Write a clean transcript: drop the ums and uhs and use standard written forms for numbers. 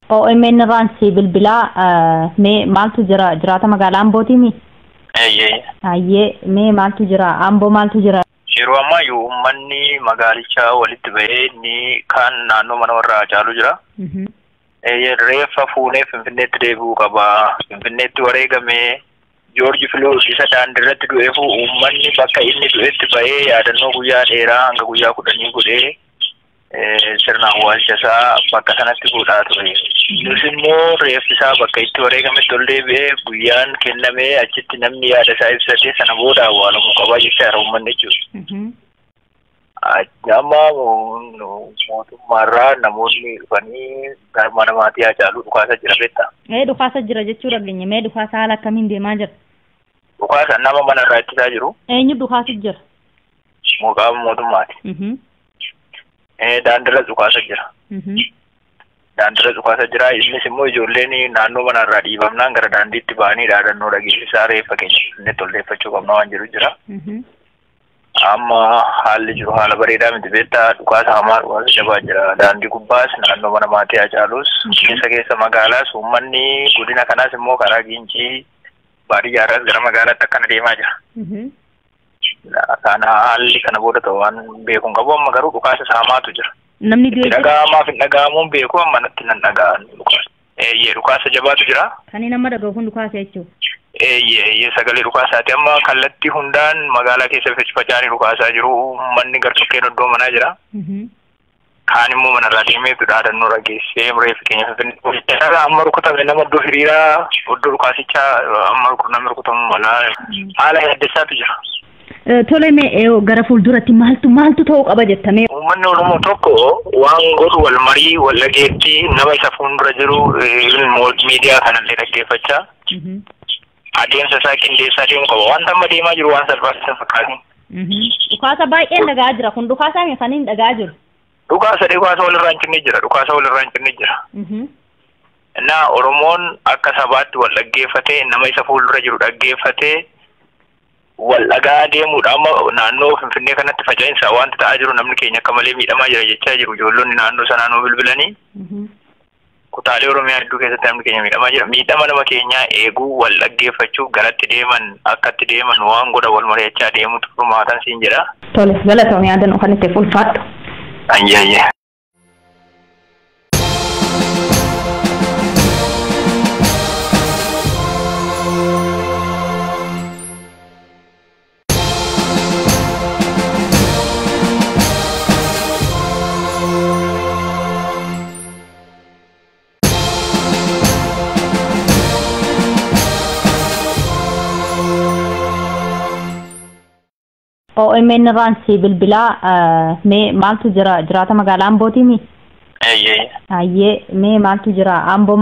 OMN irraan si bilbilaa mee maaltu jira jiraata magaalaa Ambootiimi? Eeyyee. Ayyee mee maaltu jira Amboo maaltu jira? Yeroo ammaa iyyuu uummanni magaalichaa walitti bahee inni kaan naannoo mana warra Haacaaluu jira. Reeffa fuunee Finfinneetti deebi'uu qaba. Finfinneetti wareegamee Joorji Filoo isa daandii irratti du'eefu uummanni bakka inni du'etti bahee yaadannoo guyyaa dheeraa hanga guyyaa 10 godhee sirna awwaalcha isaa bakka sanatti godhaa ture. Nus immoo reeffi isaa bakka itti wareegametti ol deebi'ee guyyaan kennamee achitti namni yaada isaa ibsatee sana booda awwaalamuu qabaa jechaadha uummanni jechuudha. Amma mootummaarraa namoonni dhufanii gara mana maatii Haacaaluu dhukaasa jira beektaa? Dhukaasa jira jechuu dhageenya. Mee dhukaasa haala akkamiin deemaa jira? Dhukaasa nama manarraa ittisaa jiru. Eenyu dhukaasa jira? Qaama mootummaati. Daandiirra dhukaasa jira. Daandiirra dhukaasa jira. Innis immoo ijoolleen naannoo manarraa dhiibamnaan gara daandiitti ba'anii dhaadannoo dhageessisaa reeffa keenya Finfinneetti ol deeffachuu qabna waan jiru jira. Amma haalli jiru haala bareedaa miti beektaa dhukaasa hamaa dhukaasa jabaa jira. Daandii gubbaas naannoo mana maatii Haacaaluus keessa keessa magaalaas uummanni godina kanaas immoo karaa Gincii baadiyyaarraas gara magaalaatti akkana deemaa jira. Kana haalli kana booda ta'u waan beekuun qabu amma garuu dhukaasa hamaatu jira. Namni du'e jira. Dhaga'amaaf hin dhaga'amuun beeku amma natti nan dhaga'an dhukaasa. Eeyyee dhukaasa jabaatu jira. Kan inni nama dhaga'u kun dhukaasa jechuudha. Eeyyee sagalee dhukaasaati amma kallattii hundaan magaalaa keessa faca'anii dhukaasaa jiru. Uummanni gartokkeen iddoo manaa jira. Kaan immoo manarraa deemee dhaadannoo dhageessee reeffi keenya Finfinnee. Amma rukutame nama iddoo hiriiraa iddoo dhukaasichaa amma namni rukutamu mala haala yaaddessaatu jira. Tole mee gara fuulduratti maaltu ta'uu qaba jettamee? Uummanni Oromoo tokko waan godhu wal marii wal dhageettii nama isa fuuldura jiru miidiyaa kanallee dhaggeeffachaa. Adeemsa isaa qindeessaa deemu qaba. Wanta amma deemaa jiru waan salphaa isa fakkaatu. Dhukaasa baay'een dhagaa jira. Kun dhukaasa kan hin dhagaa jiru. Dhukaasa walirraa hin cinne jira. Dhukaasa walirraa hin cinne jira. Innaa Oromoon akka sabaatti wal dhaggeeffatee nama isa fuuldura jiru dhaggeeffatee wal dhagaa deemuudha. Amma naannoo Finfinnee kanatti faca'insa wanti ta'aa jiru namni keenya akka malee miidhamaa jira jechaa jiru. Ijoollonni naannoo sanaa nuu bilbilanii. Kutaalee Oromiyaa hedduu keessatti namni keenya miidhamaa jira. Miidhama nama keenyaa eeguu wal dhaggeeffachuu garatti deeman akkatti deeman waan godha wal mari'achaa deemutu furmaatan siin jedha. Tole galatoomii yaadannoo kan itti ulfaadhu. Ayyee. OMN irraan si bilbilaa mee maaltu jira jiraata magaalaa Ambootiimi? Eeyyee. Ayyee mee maaltu jira Amboo?